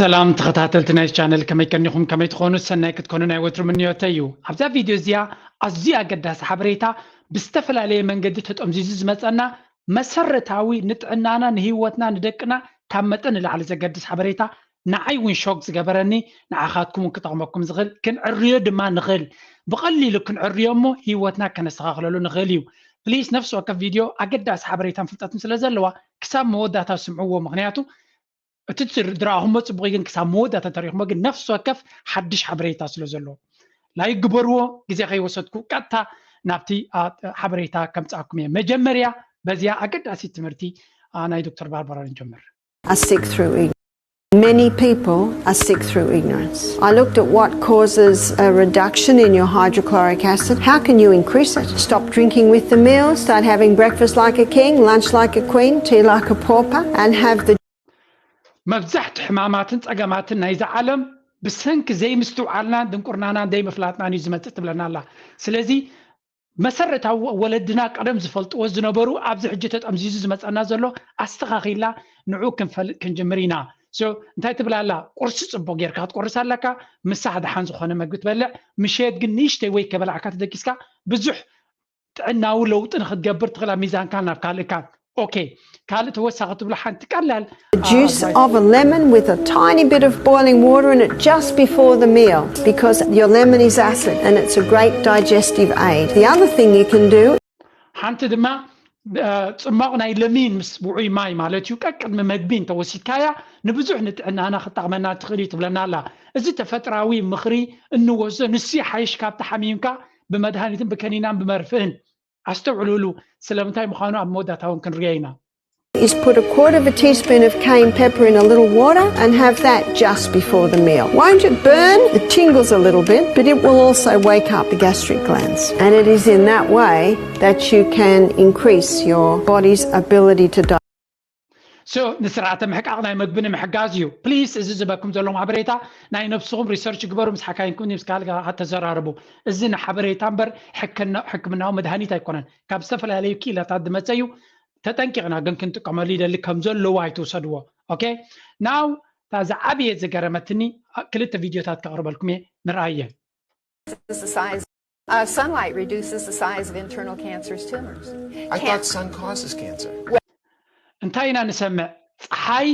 ሰላም ተኸታተልቲ ናይ ቻነል፣ ከመይ ቀኒኹም? ከመይ ትኾኑ? ሰናይ ክትኮኑ ናይ ወትሩ ምንዮተይ እዩ። ኣብዛ ቪድዮ እዚኣ ኣዝዩ ኣገዳሲ ሓበሬታ፣ ብዝተፈላለየ መንገዲ ተጠምዚዙ ዝመጸና፣ መሰረታዊ ንጥዕናና፣ ንህይወትና፣ ንደቅና ካብ መጠን ንላዕሊ ዘገድስ ሓበሬታ፣ ንዓይ እውን ሾክ ዝገበረኒ፣ ንዓኻትኩም እውን ክጠቕመኩም ዝኽእል፣ ክንዕርዮ ድማ ንኽእል። ብቐሊሉ ክንዕርዮ እሞ ህይወትና ከነስተኻኽለሉ ንኽእል እዩ። ፕሊስ፣ ነፍሲ ወከፍ ቪድዮ ኣገዳሲ ሓበሬታን ፍልጠትን ስለ ዘለዋ፣ ክሳብ መወዳእታ ስምዕዎ። ምኽንያቱ እቲ ትር-፣ ዝረኣኹሞ ጽቡቕ እዩ፣ ግን ክሳብ መወዳእታ እንተሪእኹሞ ግን ነፍሲ ወከፍ ሓድሽ ሓበሬታ ስለ ዘለዎ። ላይክ ግበርዎ፣ ግዜ ከይወሰድኩ ቀጥታ ናብቲ፣ ኣ፣ ሓበሬታ ከምጽኣኩም እየ። መጀመርያ በዚኣ ኣገዳሲት ትምህርቲ፣ ኣ፣ ናይ ዶክተር ባርባራ ንጀምር። are sick through ignorance. Many people are sick through ignorance. I looked at what causes a reduction in your hydrochloric acid. How can you increase it? Stop drinking with the meal, start having breakfast like a king, lunch like a queen, tea like a pauper, and have the መብዛሕትኡ ሕማማትን ጸገማትን ናይዛ ዓለም ብሰንኪ ዘይምስትውዓልናን ድንቁርናናን ዘይምፍላጥናን እዩ ዝመጽእ ትብለና ኣላ። ስለዚ መሰረታዊ ወለድና ቀደም ዝፈልጥዎ ዝነበሩ ኣብዚ ሕጂ ተጠምዚዙ ዝመጸና ዘሎ ኣስተኻኺልና ንዑ ክንፈልጥ ክንጅምር ኢና። So እንታይ ትብል ኣላ? ቁርሲ ጽቡቕ ጌርካ ክትቆርስ ኣለካ፣ ምሳሕ ደሓን ዝኾነ መግቢ ትበልዕ፣ ምሸት ግን ንእሽተይ ወይ ከበላዕካ ተደቂስካ ብዙሕ ጥዕናዊ ለውጢ ንክትገብር ትኽእል፣ ኣብ ሚዛንካ ናብ ካልእካ። ኦኬ፣ ካልእ ተወሳኺ ትብሎ ሓንቲ ቀላል The juice of a lemon with a tiny bit of boiling water in it just before the meal, because your lemon is acid and it's a great digestive aid. The other thing you can do ሓንቲ ድማ፣ እ፣ ጽማቕ ናይ ለሚን ምስ ውዑይ ማይ ማለት እዩ፣ ቀቅድሚ መግቢ እንተወሲድካያ ንብዙሕ ንጥዕናና ክጠቕመና ትኽእል እዩ ትብለና ኣላ። እዚ ተፈጥራዊ ምኽሪ እንወስዶ ንሱ ይሓይሽ ካብቲ ሓሚምካ ብመድሃኒትን ብከኒናን ብመርፍእን። ኣስተውዕሉሉ፣ ስለምንታይ ምዃኑ ኣብ መወዳእታ እውን ክንሪኦ ኢና። Is put a quarter of a teaspoon of cayenne pepper in a little water and have that just before the meal. Won't it burn? It tingles a little bit, but it will also wake up the gastric glands. And it is in that way that you can increase your body's ability to digest. So ንስርዓተ ምሕቃቕ ናይ መግቢ ንምሕጋዝ እዩ። ፕሊስ፣ እዚ ዝበኩም ዘለኹም ሓበሬታ ናይ ነብስኹም ሪሰርች ግበሩ፣ ምስ ሓካይምኩም ምስ ካልእ ተዘራረቡ። እዚ ንሓበሬታ እምበር ሕክምናዊ መድሃኒት ኣይኮነን። ካብ ዝተፈላለዩ ክኢላታት ዝመፀ እዩ። ተጠንቂቕና ግን ክንጥቀመሉ ይደሊ ከም ዘለዎ ኣይትውሰድዎ። ኦኬ፣ ናው እታ ዝዓበየት ዝገረመትኒ ክልተ ቪድዮታት ከቕርበልኩም እየ፣ ንርኣየን። The size, uh, sunlight reduces the size of internal cancerous tumors. I thought sun causes cancer. እንታይ ኢና ንሰምዕ? ፀሓይ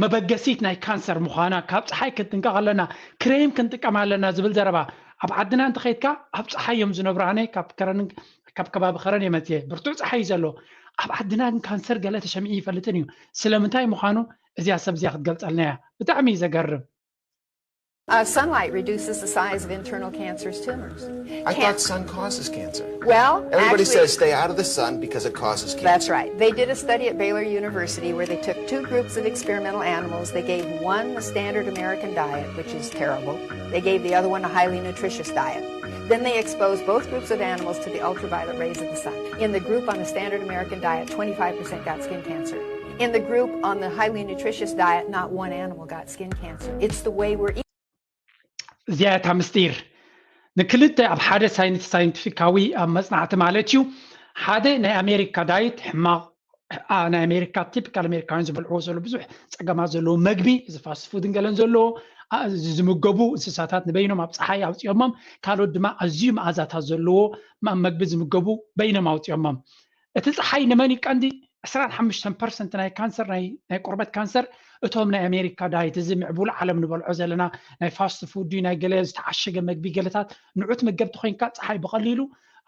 መበገሲት ናይ ካንሰር ምዃና፣ ካብ ፀሓይ ክንጥንቀቕ ኣለና፣ ክሬም ክንጥቀም ኣለና ዝብል ዘረባ። ኣብ ዓድና እንተኸይድካ ኣብ ፀሓይ እዮም ዝነብሩ። ኣነ ካብ ከረን፣ ካብ ከባቢ ከረን እየ መፅየ፣ ብርቱዕ ፀሓይ እዩ ዘሎ። ኣብ ዓድና ግን ካንሰር ገለ ተሰሚዑ ይፈልጥን እዩ። ስለምንታይ ምዃኑ እዚኣ ሰብ እዚኣ ክትገልፀልና እያ። ብጣዕሚ እዩ ዘገርም። Uh, sunlight reduces the size of internal cancerous tumors. I Can- thought sun causes cancer. Well, Everybody actually, says stay out of the sun because it causes cancer. That's right. They did a study at Baylor University where they took two groups of experimental animals. They gave one the standard American diet, which is terrible. They gave the other one a highly nutritious diet. Then they exposed both groups of animals to the ultraviolet rays of the sun. In the group on the standard American diet, twenty-five percent got skin cancer. In the group on the highly nutritious diet, not one animal got skin cancer. It's the way we're eating. እዚኣ እታ ምስጢር። ንክልተ ኣብ ሓደ ሳይንስ፣ ሳይንቲፊካዊ ኣብ መጽናዕቲ ማለት እዩ። ሓደ ናይ ኣሜሪካ ዳይት ሕማቕ፣ ኣ፣ ናይ ኣሜሪካ ቲፒካል ኣሜሪካውያን ዝበልዕዎ ዘሎ ብዙሕ ጸገማት ዘለዎ መግቢ፣ እዚ ፋስት ፉድን ገለን ዘለዎ፣ ኣ፣ እዚ ዝምገቡ እንስሳታት ንበይኖም ኣብ ጸሓይ ኣውጺኦሞም፣ ካልኦት ድማ ኣዝዩ መኣዛታት ዘለዎ ማ-፣ መግቢ ዝምገቡ በይኖም ኣውጺኦሞም። እቲ ጸሓይ ንመን እዩ ቀንዲ? ዕስራን ሓሙሽተን ፐርሰንት ናይ ካንሰር፣ ናይ፣ ናይ ቆርበት ካንሰር እቶም ናይ ኣሜሪካ ዳይት፣ እዚ ምዕቡል ዓለም ንበልዖ ዘለና ናይ ፋስት ፉድ ድዩ፣ ናይ ገለ ዝተዓሸገ መግቢ ገለታት፣ ንዑ ትምገብ ተኾይንካ ጸሓይ ብቐሊሉ፣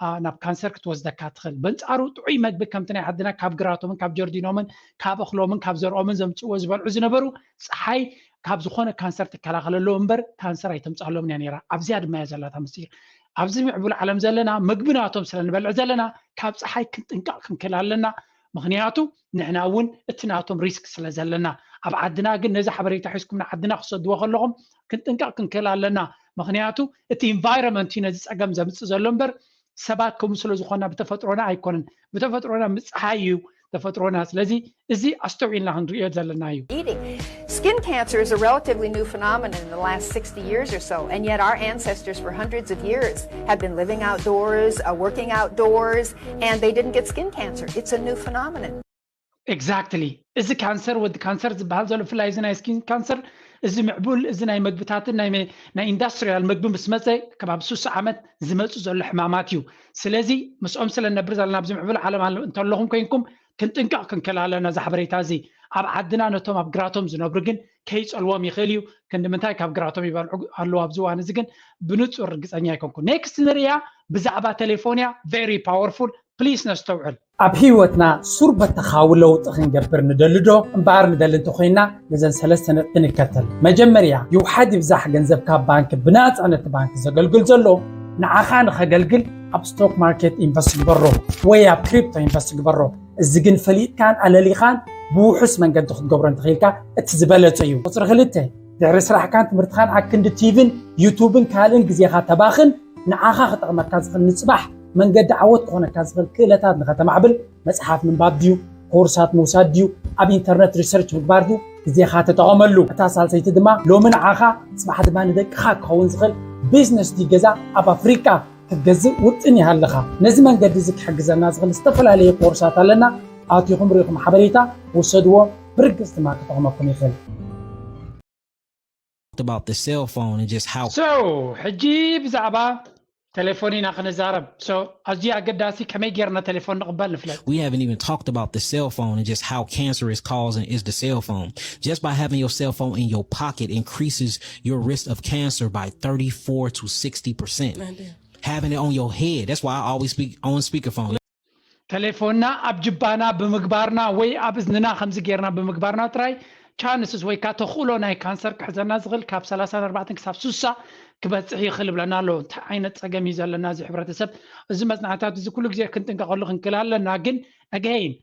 ኣ፣ ናብ ካንሰር ክትወስደካ ትኽእል። በንጻሩ ጥዑይ መግቢ ከምቲ ናይ ዓድና ካብ ግራቶምን ካብ ጀርዲኖምን ካብ እኽሎምን ካብ ዘርኦምን ዘምጽእዎ ዝበልዑ ዝነበሩ ጸሓይ ካብ ዝኾነ ካንሰር ትከላኸለሎም እምበር ካንሰር ኣይተምጽኣሎምን እያ ነይራ። ኣብዚኣ ድማ እያ ዘላታ ምስጢር። ኣብዚ ምዕቡል ዓለም ዘለና መግቢ ናቶም ስለ ንበልዕ ዘለና ካብ ጸሓይ ክንጥንቀቕ ክንክእል ኣለና። ምኽንያቱ ንሕና እውን እቲ ናቶም ሪስክ ስለ ዘለና። ኣብ ዓድና ግን ነዚ ሓበሬታ ሒዝኩም ንዓድና ክሰድዎ ከለኹም ክንጥንቀቕ ክንክእል ኣለና። ምኽንያቱ እቲ ኢንቫይሮንመንት እዩ ነዚ ጸገም ዘምጽእ ዘሎ እምበር ሰባት ከምኡ ስለ ዝኾንና ብተፈጥሮና ኣይኮነን። ብተፈጥሮና ምጽሓይ እዩ ተፈጥሮና። ስለዚ እዚ ኣስተውዒልና ክንርእዮ ዘለና እዩ። Eating. Skin cancer is a relatively new phenomenon in the last sixty years or so, and yet our ancestors for hundreds of years have been living outdoors, uh, working outdoors, and they didn't get skin cancer. It's a new phenomenon. ኤግዛክትሊ። እዚ ካንሰር፣ ወዲ ካንሰር ዝበሃል ዘሎ፣ ብፍላይ እዚ ናይ ስኪን ካንሰር እዚ ምዕቡል፣ እዚ ናይ መግብታትን ናይ መ-፣ ናይ ኢንዳስትሪያል መግቢ ምስ መጸ፣ ከባቢ ስሳ ዓመት ዝመጽእ ዘሎ ሕማማት እዩ። ስለዚ ምስኦም ስለ ንነብር ዘለና ኣብዚ ምዕቡል ዓለም ኣሎ እንተለኹም ኮይንኩም ክንጥንቀቕ ክንክእል ኣለና። እዚ ሓበሬታ እዚ ኣብ ዓድና ነቶም ኣብ ግራቶም ዝነብሩ ግን ከይጸልዎም ይኽእል እዩ። ክንዲ ምንታይ ካብ ግራቶም ይበልዑ ኣለዉ ኣብዚ እዋን እዚ ግን ብንጹር ርግጸኛ ኣይኮንኩ። ኔክስት ንርእያ ብዛዕባ ቴሌፎን እያ። ቨሪ ፓወርፉል። ፕሊስ ነስተውዕል። ኣብ ህይወትና ሱር በተኻዊ ለውጢ ክንገብር ንደሊ ዶ? እምበኣር ንደሊ እንተኾይንና ነዘን ሰለስተ ነጥቢ ንከተል። መጀመርያ፣ ይውሓድ ይብዛሕ ገንዘብካ ኣብ ባንክ ብናጻ ነቲ ባንክ ዘገልግል ዘሎ ንዓኻ ንኸገልግል ኣብ ስቶክ ማርኬት ኢንቨስት ግበሮ ወይ ኣብ ክሪፕቶ ኢንቨስት ግበሮ። እዚ ግን ፈሊጥካን ኣለሊኻን ብውሑስ መንገዲ ክትገብሮ እንተኽኢልካ እቲ ዝበለጸ እዩ። ቁጽሪ ክልተ፣ ድሕሪ ስራሕካን ትምህርትኻን ኣብ ክንዲ ቲቪን ዩቱብን ካልእን ግዜኻ ተባኽን ንዓኻ ክጠቕመካ ዝኽእል ንጽባሕ መንገዲ ዓወት ክኾነካ ዝኽእል ክእለታት ንኸተማዕብል መጽሓፍ ምንባብ ድዩ? ኮርሳት ምውሳድ ድዩ? ኣብ ኢንተርነት ሪሰርች ምግባር ድዩ? ግዜኻ ተጠቐመሉ። እታ ሳልሰይቲ ድማ ሎሚ ንዓኻ ጽባሕ ድማ ንደቅኻ ክኸውን ዝኽእል ቢዝነስ ድዩ ገዛ ኣብ ኣፍሪቃ ክትገዝእ ውጥን ይሃልኻ። ነዚ መንገዲ እዚ ክሕግዘና ዝኽእል ዝተፈላለየ ኮርሳት ኣለና። ኣቲኹም ርኢኹም ሓበሬታ ውሰድዎ፣ ብርግጽ ድማ ክጠቕመኩም ይኽእል። About the cell phone and just how So ሕጂ ብዛዕባ ቴሌፎን ኢና ክንዛረብ። So ኣዝዩ ኣገዳሲ ከመይ ጌርና ቴሌፎን ንቕበል ንፍለጥ። We haven't even talked about the cell phone and just how cancer is causing is the cell phone. Just by having your cell phone in your pocket increases your risk of cancer by thirty-four to sixty percent. Having it on your head, that's why I always speak on speakerphone. ቴሌፎንና ኣብ ጅባና ብምግባርና ወይ ኣብ እዝንና ከምዚ ጌርና ብምግባርና ጥራይ ቻንስስ ወይ ከዓ ተኽእሎ ናይ ካንሰር ክሕዘና ዝኽእል ካብ ሰላሳ ኣርባዕተ ክሳብ ስሳ ክበፅሕ ይኽእል ይብለና ኣሎ። እንታይ ዓይነት ፀገም እዩ ዘለና እዚ ሕብረተሰብ? እዚ መፅናዕትታት እዚ ኩሉ ግዜ ክንጥንቀቐሉ ክንክእል ኣለና። ግን ኣገይን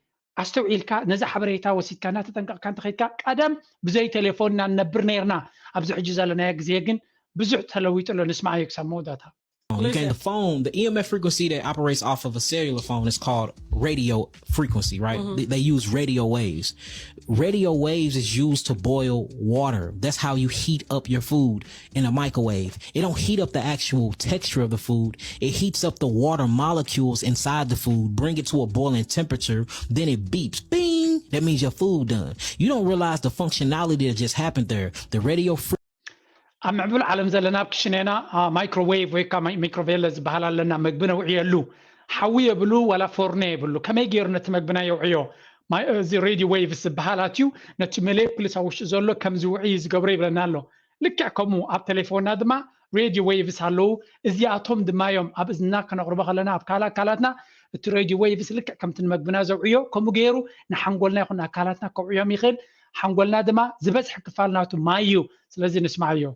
ኣስተውዒልካ ነዚ ሓበሬታ ወሲድካ እናተጠንቀቕካ እንተኸይድካ፣ ቀደም ብዘይ ቴሌፎንና ንነብር ነይርና። ኣብዚ ሕጂ ዘለናዮ ግዜ ግን ብዙሕ ተለዊጡ ኣሎ። ንስማዓዮ ክሳብ መወዳእታ። You can the phone, the E M F frequency that operates off of a cellular phone is called radio frequency, right? They, they use radio waves. Radio waves is used to boil water. That's how you heat up your food in a microwave. It don't heat up the actual texture of the food. It heets up the water molecules inside the food, bring it to a boiling temperature, then it beeps. Bing! That means your food done. You don't realize the functionality that just happened there. The radio ኣብ ምዕቡል ዓለም ዘለና ኣብ ክሽኔና ማይክሮዌቭ ወይ ከዓ ሚክሮቬለ ዝበሃል ኣለና። መግቢ ነውዕየሉ። ሓዊ የብሉ ዋላ ፎርነ የብሉ። ከመይ ገይሩ ነቲ መግብና የውዕዮ? እዚ ሬድዮ ዌቭስ ዝበሃል ኣትዩ ነቲ ሞሌኩልስ ኣብ ውሽጢ ዘሎ ከም ዝውዕይ ዝገብሮ ይብለና ኣሎ። ልክዕ ከምኡ ኣብ ቴሌፎንና ድማ ሬድዮ ዌቭስ ኣለዉ። እዚኣቶም ድማ እዮም ኣብ እዝንና ከነቕርቦ ከለና ኣብ ካልእ ኣካላትና እቲ ሬድዮ ዌቭስ ልክዕ ከምቲ ንመግብና ዘውዕዮ ከምኡ ገይሩ ንሓንጎልና ይኹን ኣካላትና ከውዕዮም ይኽእል። ሓንጎልና ድማ ዝበዝሐ ክፋል ናቱ ማይ እዩ። ስለዚ ንስማዓዮ።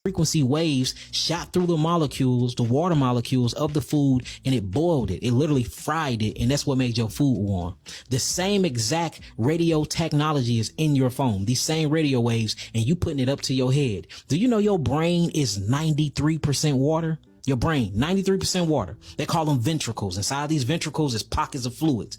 Frequency waves shot through the molecules, the water molecules of the food, and it boiled it. It literally fried it, and that's what made your food warm. The same exact radio technology is in your phone, these same radio waves, and you putting it up to your head. Do you know your brain is ninety-three percent water? Your brain, ninety-three percent water. They call them ventricles. Inside these ventricles is pockets of fluids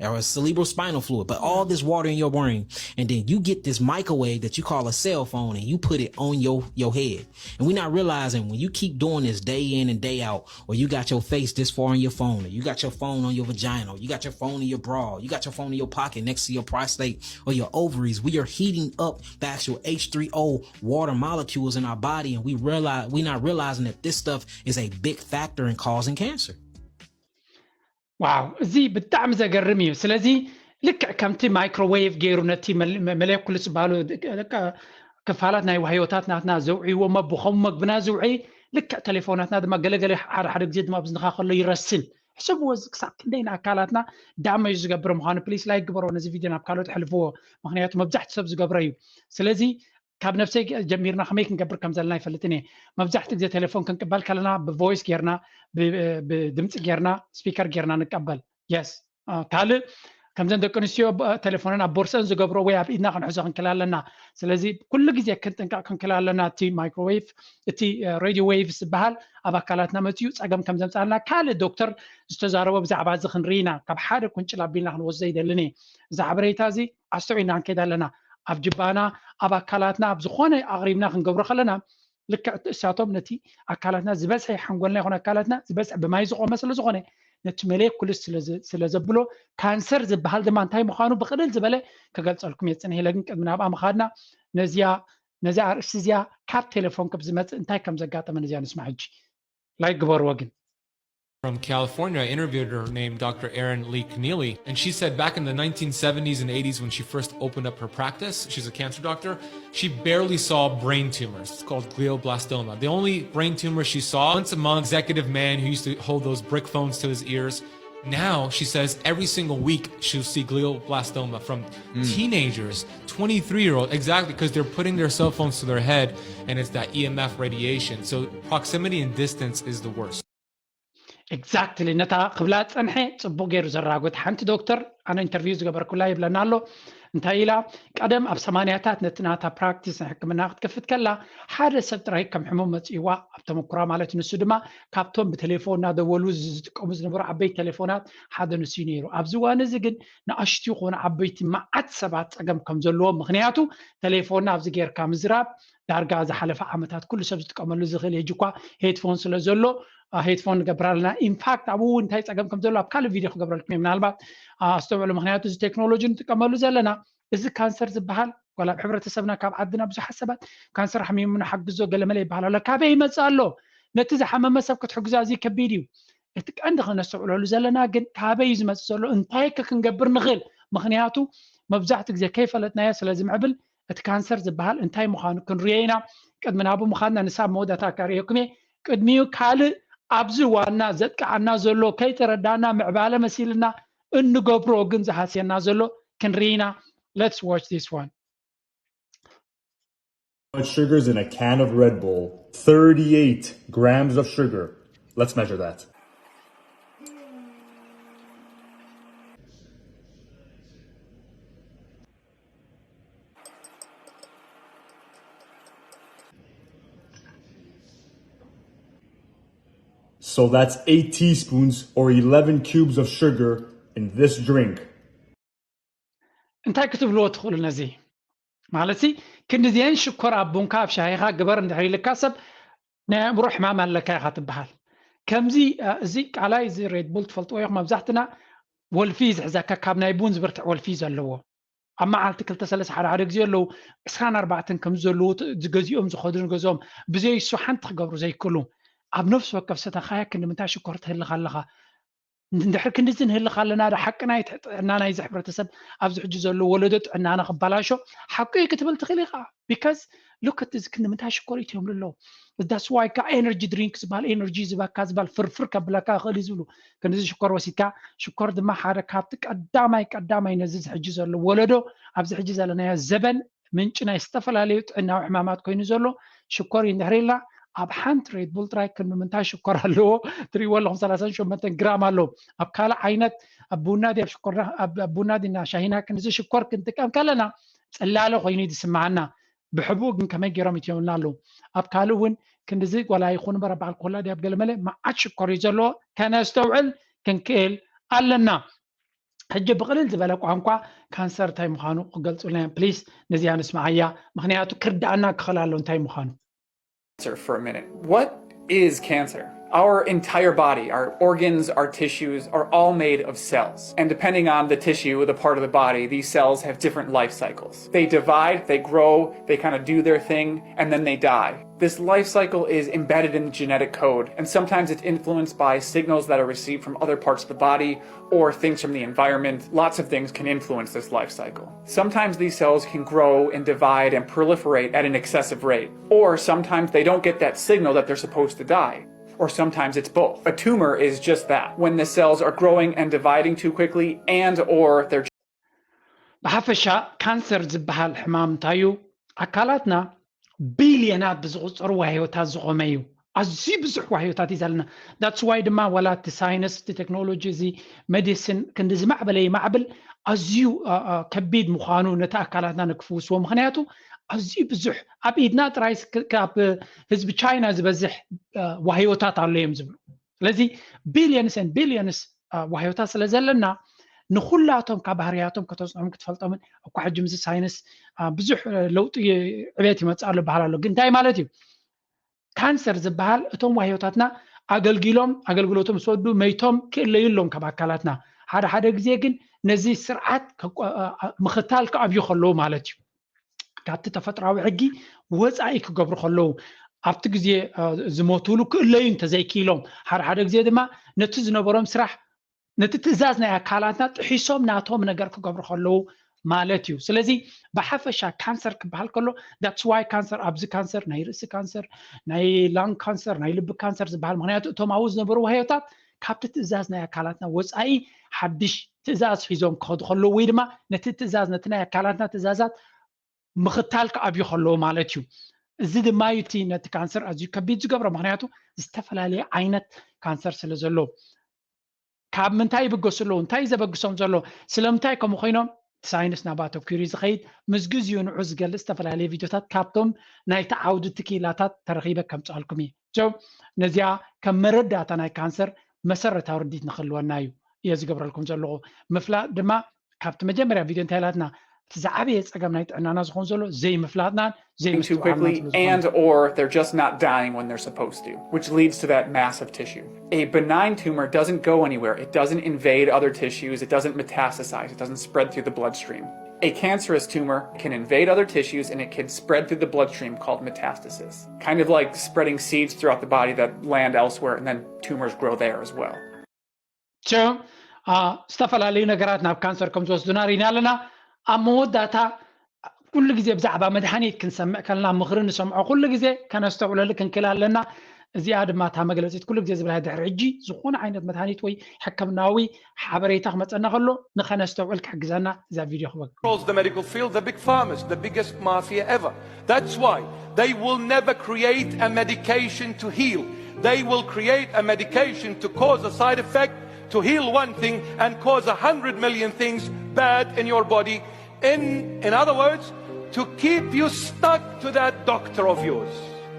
or a cerebral spinal fluid, but all this water in your brain. And then you get this microwave that you call a cell phone and you put it on your, your head. And we're not realizing when you keep doing this day in and day out, or you got your face this far in your phone, or you got your phone on your vagina, or you got your phone in your bra, or you got your phone in your pocket next to your prostate or your ovaries, we are heating up the actual H three O water molecules in our body, and we realize we're not realizing that this stuff is a big factor in causing cancer. ዋው፣ እዚ ብጣዕሚ ዘገርም እዩ። ስለዚ ልክዕ ከምቲ ማይክሮዌቭ ገይሩ ነቲ መሌኩል ዝበሃሉ ክፋላት ናይ ዋህዮታት ናትና ዘውዕይዎ፣ ብኸምኡ መግብና ዝውዕይ፣ ልክዕ ቴሌፎናትና ድማ ገለገለ ሓደ ሓደ ግዜ ድማ ብዝንኻ ከሎ ይረስን። ሕሰብዎ፣ እዚ ክሳብ ክንደይ ንኣካላትና ዳመጅ ዝገብር ምዃኑ። ፕሊስ ላይክ ግበሮ፣ ነዚ ቪድዮ ናብ ካልኦት ሕልፍዎ፣ ምክንያቱ መብዛሕትኡ ሰብ ዝገብሮ እዩ። ስለዚ ካብ ነብሰይ ጀሚርና ከመይ ክንገብር ከም ዘለና ይፈልጥን እየ። መብዛሕትኡ ግዜ ቴሌፎን ክንቅበል ከለና ብቮይስ ጌርና፣ ብድምፂ ጌርና፣ ስፒከር ጌርና ንቀበል። የስ ካልእ ከምዘን ደቂ ኣንስትዮ ቴሌፎነን ኣብ ቦርሰን ዝገብሮ ወይ ኣብ ኢድና ክንሕዞ ክንክል ኣለና። ስለዚ ኩሉ ግዜ ክንጥንቀቕ ክንክል ኣለና። እቲ ማይክሮዌቭ፣ እቲ ሬድዮ ዌቭስ ዝበሃል ኣብ ኣካላትና መፅዩ ፀገም ከም ዘምፃልና ካልእ ዶክተር ዝተዛረቦ ብዛዕባ እዚ ክንርኢ ኢና። ካብ ሓደ ቁንጭል ኣቢልና ክንወስዶ ይደልን እየ። እዚ ሓበሬታ እዚ ኣስተውዒልና ክንከይድ ኣለና። ኣብ ጅባና ኣብ ኣካላትና ኣብ ዝኾነ ኣቕሪብና ክንገብሮ ከለና ልክዕ እሳቶም ነቲ ኣካላትና ዝበዝሐ ሓንጎልና ይኹን ኣካላትና ዝበዝሐ ብማይ ዝቆመ ስለ ዝኾነ ነቲ መሌኩልስ ስለ ዘብሎ ካንሰር ዝበሃል ድማ እንታይ ምዃኑ ብቕልል ዝበለ ክገልፀልኩም እየ። ፅንሕ ኢለ ግን ቅድሚ ናብኣ ምኻድና ነዚኣ ነዚ ኣርእስቲ እዚኣ ካብ ቴሌፎን ክብ ዝመፅእ እንታይ ከም ዘጋጠመ ነዚኣ ንስማዕ ሕጂ። ላይክ ግበርዎ ግን። From California, I interviewed her named Doctor Erin Lee Connealy, and she said back in the nineteen seventies and eighties when she first opened up her practice, she's a cancer doctor, she barely saw brain tumors. It's called glioblastoma. The only brain tumor she saw once a month, executive man who used to hold those brick phones to his ears. Now she says every single week she'll see glioblastoma from teenagers, twenty-three year old, exactly, because they're putting their cell phones to their head and it's that E M F radiation. So proximity and distance is the worst. Exactly. ነታ ክብላ ጸንሐ ጽቡቕ ገይሩ ዘራጎት ሓንቲ ዶክተር ኣነ ኢንተርቪው ዝገበርኩላ ይብለና ኣሎ። እንታይ ኢላ? ቀደም ኣብ ሰማንያታት ነቲ ናታ ፕራክቲስ ናይ ሕክምና ክትከፍት ከላ ሓደ ሰብ ጥራይ ከም ሕሙም መጽእዋ ኣብ ተመኩራ ማለት እዩ። ንሱ ድማ ካብቶም ብቴሌፎን እናደወሉ ዝጥቀሙ ዝነበሩ ዓበይቲ ቴሌፎናት ሓደ ንሱ እዩ ነይሩ። ኣብዚ እዋን እዚ ግን ንኣሽቱ ይኹኑ ዓበይቲ መዓት ሰባት ጸገም ከም ዘለዎም፣ ምክንያቱ ቴሌፎንና ኣብዚ ጌርካ ምዝራብ ዳርጋ ዝሓለፈ ዓመታት ኩሉ ሰብ ዝጥቀመሉ ዝኽእል ሕጂ እኳ ሄድፎን ስለ ዘሎ ሄድፎን ንገብር ኣለና። ኢንፋክት ኣብኡ እውን እንታይ ፀገም ከም ዘሎ ኣብ ካልእ ቪድዮ ክገብረልኩም እየ። ምናልባት ኣስተውዕሉ፣ ምክንያቱ እዚ ቴክኖሎጂ ንጥቀመሉ ዘለና እዚ ካንሰር ዝበሃል ዋላ ኣብ ሕብረተሰብና ካብ ዓድና ብዙሓት ሰባት ካንሰር ሓሚሙ ንሓግዞ ገለመለ ይበሃል ኣሎ። ካበይ ይመፅእ ኣሎ? ነቲ ዝሓመመ ሰብ ክትሕግዞ ኣዝዩ ከቢድ እዩ። እቲ ቀንዲ ክነስተውዕለሉ ዘለና ግን ካበይ እዩ ዝመፅእ ዘሎ፣ እንታይ ከ ክንገብር ንኽእል? ምክንያቱ መብዛሕትኡ ግዜ ከይፈለጥናዮ ስለ ዝምዕብል እቲ ካንሰር ዝበሃል እንታይ ምዃኑ ክንርዮ ኢና። ቅድሚ ናብኡ ምኻድና ንሳ ኣብ መወዳእታ ከርእየኩም እየ። ቅድሚኡ ካልእ ኣብዚ ዋና ዘጥቅዓና ዘሎ ከይተረዳእና ምዕባለ መሲልና እንገብሮ ግን ዝሃስየና ዘሎ ክንርኢ ኢና። Let's watch this one. How much sugar is in a can of Red Bull? thirty-eight grams of sugar. Let's measure that. So that's eight teaspoons or eleven cubes of sugar in this drink. እንታይ ክትብልዎ ትኽእሉ ነዚ? ማለት ሲ ክንድዚአን ሽኮር ኣብ ቡንካ ኣብ ሻሂኻ ግበር እንድሕር ኢልካ ሰብ ናይ ኣእምሮ ሕማም ኣለካ ኢኻ ትበሃል። ከምዚ እዚ ቃላይ እዚ ሬድቡል ትፈልጥዎ ኢኹም። መብዛሕትና ወልፊ ዝሕዘካ ካብ ናይ ቡን ዝብርትዕ ወልፊ ዘለዎ ኣብ መዓልቲ ክልተ ሰለስተ ሓደ ሓደ ግዜ ኣለዉ ዕስራን ኣርባዕተን ከም ዘለዉ ዝገዚኦም ዝኸዱ ንገዝኦም ብዘይ እሱ ሓንቲ ክገብሩ ዘይክእሉ ኣብ ነፍሲ ወከፍ ሰተኻያ ክንዲ ምንታይ ሽኮር ትህልኻ ኣለኻ? እንድሕር ክንድዚ ንህልኻ ኣለና ዶ ሓቂ ናይ ጥዕና ናይዚ ሕብረተሰብ ኣብዚ ሕጂ ዘሎ ወለዶ ጥዕናና ክበላሾ ሓቂ እዩ ክትብል ትኽእል ኢኻ። Because look at this ክንዲ ምንታይ ሽኮር እትዮም ኣለዉ that's why ካ energy drink ዝበሃል energy ዝበካ ዝበሃል ፍርፍር ከብለካ ይኽእል እዩ ዝብሉ ክንድዚ ሽኮር ወሲድካ ሽኮር ድማ ሓደ ካብቲ ቀዳማይ ቀዳማይ ነዚ ሕጂ ዘሎ ወለዶ ኣብዚ ሕጂ ዘለናዮ ዘበን ምንጪ ናይ ዝተፈላለዩ ጥዕናዊ ሕማማት ኮይኑ ዘሎ ሽኮር እዩ እንድሕር ኢልና ኣብ ሓንቲ ሬድቡል ጥራይ ክንዲ ምንታይ ሽኮር ኣለዎ ትሪእዎ ኣለኹም ሰላሳን ሸሞንተን ግራም ኣለዎ ኣብ ካልእ ዓይነት ኣብ ቡና ድያ ሽኮር ኣብ ቡና ድና ሻሂና ክንዚ ሽኮር ክንጥቀም ከለና ጽላለ ኮይኑ እዩ ዝስምዓና ብሕቡኡ ግን ከመይ ገይሮም ይትዮምና ኣለዉ ኣብ ካልእ እውን ክንድዚ ጓላ ይኹን እምበር ኣብ በዓል ኮላ ድያ ኣብ ገለመለ መዓት ሽኮር እዩ ዘለዎ ከነስተውዕል ክንክእል ኣለና ሕጂ ብቕልል ዝበለ ቋንቋ ካንሰር እንታይ ምዃኑ ክገልፁልና እዮም ፕሊስ ነዚኣ ንስምዓያ ምክንያቱ ክርዳኣና ክኽእል ኣሎ እንታይ ምዃኑ cancer for a minute. What is cancer? Our entire body, our organs, our tissues are all made of cells. And depending on the tissue, the part of the body, these cells have different life cycles. They divide, they grow, they kind of do their thing, and then they die. This life cycle is embedded in the genetic code, and sometimes it's influenced by signals that are received from other parts of the body or things from the environment. Lots of things can influence this life cycle. Sometimes these cells can grow and divide and proliferate at an excessive rate, or sometimes they don't get that signal that they're supposed to die. Or sometimes it's both. A tumor is just that, when the cells are growing and dividing too quickly and or they're ብሓፈሻ ካንሰር ዝበሃል ሕማም እንታይ እዩ ኣካላትና ቢልዮናት ብዝቑፀሩ ዋህዮታት ዝቖመ እዩ ኣዝዩ ብዙሕ ዋህዮታት እዩ ዘለና that's why ድማ ዋላ እቲ ሳይንስ እቲ ቴክኖሎጂ እዚ ሜዲሲን ክንዲ ዝማዕበለ ይማዕብል ኣዝዩ ከቢድ ምዃኑ ነቲ ኣካላትና ንክፍውስዎ ምክንያቱ ኣዝዩ ብዙሕ ኣብ ኢድና ጥራይ ካብ ህዝቢ ቻይና ዝበዝሕ ዋህዮታት ኣሎ እዮም ዝብሉ ስለዚ billions and billions ዋህዮታት ስለ ዘለና ንኩላቶም ካብ ባህርያቶም ከተፅንዖም ክትፈልጦምን እኳ ሕጂ ምስ ሳይንስ ብዙሕ ለውጢ ዕቤት ይመፅእ ኣሎ በሃል ኣሎ ግን እንታይ ማለት እዩ ካንሰር ዝበሃል እቶም ዋህዮታትና ኣገልጊሎም ኣገልግሎቶም ዝወዱ መይቶም ክእለዩ ኣለዎም ካብ ኣካላትና ሓደ ሓደ ግዜ ግን ነዚ ስርዓት ምክታል ክኣብዩ ከለዉ ማለት እዩ ካብቲ ተፈጥራዊ ሕጊ ወፃኢ ክገብሩ ከለዉ ኣብቲ ግዜ ዝሞትሉ ክእለዩ እንተዘይክኢሎም ሓደ ሓደ ግዜ ድማ ነቲ ዝነበሮም ስራሕ ነቲ ትእዛዝ ናይ ኣካላትና ጥሒሶም ናቶም ነገር ክገብሩ ከለዉ ማለት እዩ። ስለዚ ብሓፈሻ ካንሰር ክበሃል ከሎ that's why ካንሰር ኣብዚ ካንሰር ናይ ርእሲ ካንሰር ናይ ላንግ ካንሰር ናይ ልቢ ካንሰር ዝበሃል ምክንያቱ እቶም ኣብኡ ዝነበሩ ዋህዮታት ካብቲ ትእዛዝ ናይ ኣካላትና ወፃኢ ሓድሽ ትእዛዝ ሒዞም ክኸዱ ከለዉ ወይ ድማ ነቲ ትእዛዝ ነቲ ናይ ኣካላትና ትእዛዛት ምኽታል ክኣብዩ ከለዉ ማለት እዩ። እዚ ድማ እዩ እቲ ነቲ ካንሰር ኣዝዩ ከቢድ ዝገብሮ ምክንያቱ ዝተፈላለየ ዓይነት ካንሰር ስለ ዘሎ ካብ ምንታይ ይብገሱ ኣለዉ እንታይ ዘበግሶም ዘሎ ስለምንታይ ከምኡ ኮይኖም ሳይንስ ናብ ኣተኪሩ ዝኸይድ ምስ ግዜኡ ንዑ ዝገልፅ ዝተፈላለየ ቪድዮታት ካብቶም ናይቲ ዓውዲ እቲ ክኢላታት ተረኺበ ከምፅኣልኩም እዩ ነዚኣ ከም መረዳእታ ናይ ካንሰር መሰረታዊ ርዲት ንክህልወና እዩ እየ ዝገብረልኩም ዘለኹ ምፍላጥ ድማ ካብቲ መጀመርያ ቪድዮ እንታይ ኢላትና እቲ ዝዓበየ ፀገም ናይ ጥዕናና ዝኸውን ዘሎ ዘይምፍላጥናን too quickly and or they're just not dying when they're supposed to, which leads to that mass of tissue. A benign tumor doesn't go anywhere. It doesn't invade other tissues. It doesn't metastasize. It doesn't spread through the bloodstream. A cancerous tumor can invade other tissues and it can spread through the bloodstream called metastasis. Kind of like spreading seeds throughout the body that land elsewhere and then tumors grow there as well. ቸው ዝተፈላለዩ ነገራት ናብ ካንሰር ከም ዝወስዱና ርኢና ኣለና ኣብ መወዳእታ ኩሉ ግዜ ብዛዕባ መድሃኒት ክንሰምዕ ከለና ምኽሪ ንሰምዖ ኩሉ ግዜ ከነስተውዕለሉ ክንክእል ኣለና እዚኣ ድማ እታ መግለፂት ኩሉ ግዜ ዝብላ ድሕሪ ሕጂ ዝኾነ ዓይነት መድሃኒት ወይ ሕክምናዊ ሓበሬታ ክመፀና ከሎ ንኸነስተውዕል ክሕግዘና እዛ ቪድዮ ክበግ controls the medical field, the big pharmas, the biggest mafia ever. That's why they will never create a medication to heal. They will create a medication to cause a side effect, to heal one thing and cause a hundred million things bad in your body. In, in other words, to keep you stuck to that doctor of yours.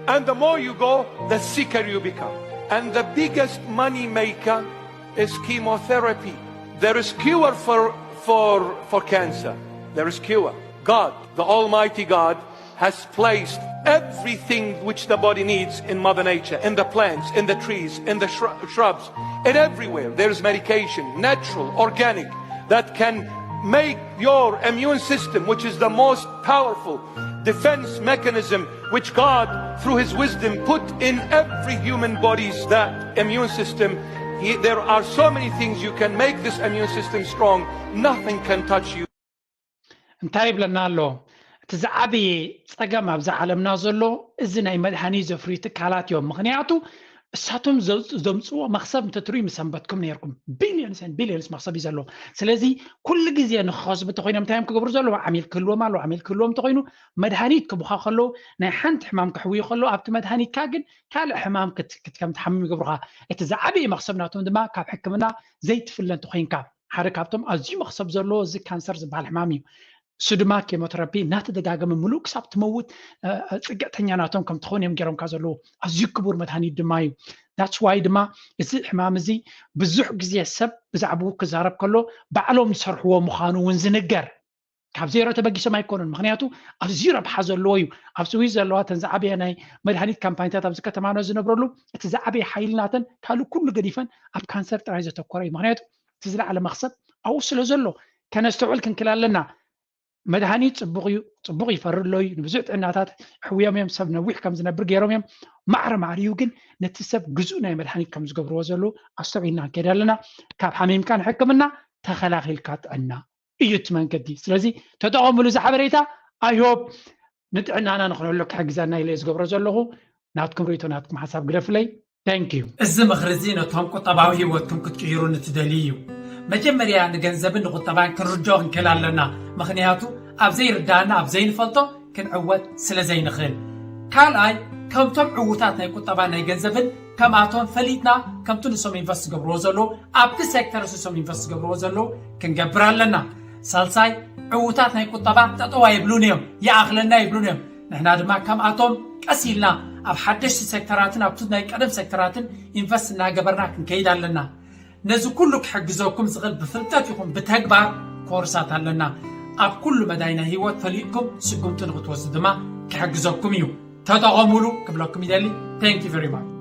And the more you go, the sicker you become. And the biggest money maker is chemotherapy. There is cure for, for, for cancer. There is cure. God, the Almighty God, has placed everything which the body needs in Mother Nature, in the plants, in the trees, in the shrubs, and everywhere. There is medication, natural, organic, that can make your immune system, which is the most powerful defense mechanism, which God, through His wisdom, put in every human body's that immune system. He, there are so many things you can make this immune system strong. Nothing can touch you. እንታይ ይብለና ኣሎ እቲ ዝዓበየ ፀገም ኣብዚ ዓለምና ዘሎ እዚ ናይ መድሃኒት ዘፍርዩ ትካላት እዮም ምክንያቱ እሳቶም ዘምፅዎ መክሰብ እንተትርዩ ምሰንበትኩም ነርኩም billions and billions መክሰብ እዩ ዘለዎ ስለዚ ኩሉ ግዜ ንክኸስቡ እንተኮይኖም እንታይ እዮም ክገብሩ ዘለዎ ዓሚል ክህልዎም ኣለዎ ዓሚል ክህልዎም እንተኮይኑ መድሃኒት ክቡካ ከለዉ ናይ ሓንቲ ሕማም ክሕውዩ ከለዉ ኣብቲ መድሃኒትካ ግን ካልእ ሕማም ክትከም ትሓምም ይገብሩካ እቲ ዝዓበየ መክሰብ ናቶም ድማ ካብ ሕክምና ዘይትፍለ እንተኮይንካ ሓደ ካብቶም ኣዝዩ መክሰብ ዘለዎ እዚ ካንሰር ዝበሃል ሕማም እዩ እሱ ድማ ኬሞቴራፒ እናተደጋገመ ምሉእ ክሳብ ትመውት ፅግዕተኛ ናቶም ከም ትኸውን እዮም ገይሮምካ ዘለዉ ኣዝዩ ክቡር መድሃኒት ድማ እዩ that's why ድማ እዚ ሕማም እዚ ብዙሕ ግዜ ሰብ ብዛዕባኡ ክዛረብ ከሎ ባዕሎም ዝሰርሕዎ ምዃኑ እውን ዝንገር ካብ ዜሮ ተበጊሶም ኣይኮኑን ምክንያቱ ኣዝዩ ረብሓ ዘለዎ እዩ ኣብ ስዊዝ ዘለዋ ተን ዝዓበየ ናይ መድሃኒት ካምፓኒታት ኣብዚ ከተማና ዝነብረሉ እቲ ዝዓበየ ሓይልናተን ካልእ ኩሉ ገዲፈን ኣብ ካንሰር ጥራይ ዘተኮረ እዩ ምክንያቱ እቲ ዝለዓለ መክሰብ ኣብኡ ስለ ዘሎ ከነስተውዕል ክንክል ኣለና መድሃኒት ፅቡቅ እዩ ፅቡቅ ይፈሪ ኣሎ እዩ ንብዙሕ ጥዕናታት ሕውዮም እዮም ሰብ ነዊሕ ከም ዝነብር ገይሮም እዮም ማዕረ ማዕሪኡ ግን ነቲ ሰብ ግዙእ ናይ መድሃኒት ከም ዝገብርዎ ዘለዉ ኣስተውዒልና ንከይድ ኣለና ካብ ሓሚምካ ንሕክምና ተኸላኺልካ ጥዕና እዩ እቲ መንገዲ ስለዚ ተጠቐምሉ እዚ ሓበሬታ ኣይሆብ ንጥዕናና ንክነሎ ክሕግዘና ኢለ ዝገብሮ ዘለኹ ናትኩም ርእቶ ናትኩም ሓሳብ ግደፍለይ Thank you. እዚ ምኽሪ እዚ ነቶም ቁጠባዊ ህይወትኩም ክትቅይሩ ንትደልዩ እዩ። መጀመርያ ንገንዘብን ንቁጠባን ክንርድኦ ክንክእል ኣለና፣ ምኽንያቱ ኣብ ዘይርድኣና ኣብ ዘይንፈልጦ ክንዕወት ስለ ዘይንኽእል። ካልኣይ፣ ከምቶም ዕዉታት ናይ ቁጠባን ናይ ገንዘብን ከምኣቶም ፈሊጥና ከምቲ ንሶም ኢንቨስት ዝገብርዎ ዘለዉ ኣብቲ ሴክተር ንሶም ኢንቨስት ዝገብርዎ ዘለዉ ክንገብር ኣለና። ሳልሳይ፣ ዕዉታት ናይ ቁጠባ ጠጠው ኣይብሉን እዮም፣ ይኣኽለና ይብሉን እዮም። ንሕና ድማ ከምኣቶም ቀስ ኢልና ኣብ ሓደሽቲ ሴክተራትን ኣብቲ ናይ ቀደም ሴክተራትን ኢንቨስት እናገበርና ክንከይድ ኣለና። ነዚ ኩሉ ክሕግዘኩም ዝኽእል ብፍልጠት ይኹን ብተግባር ኮርሳት ኣለና። ኣብ ኩሉ መዳይ ናይ ህይወት ፈሊጥኩም ስጉምቲ ንክትወስዱ ድማ ክሕግዘኩም እዩ። ተጠቐሙሉ ክብለኩም ይደሊ። Thank you very much።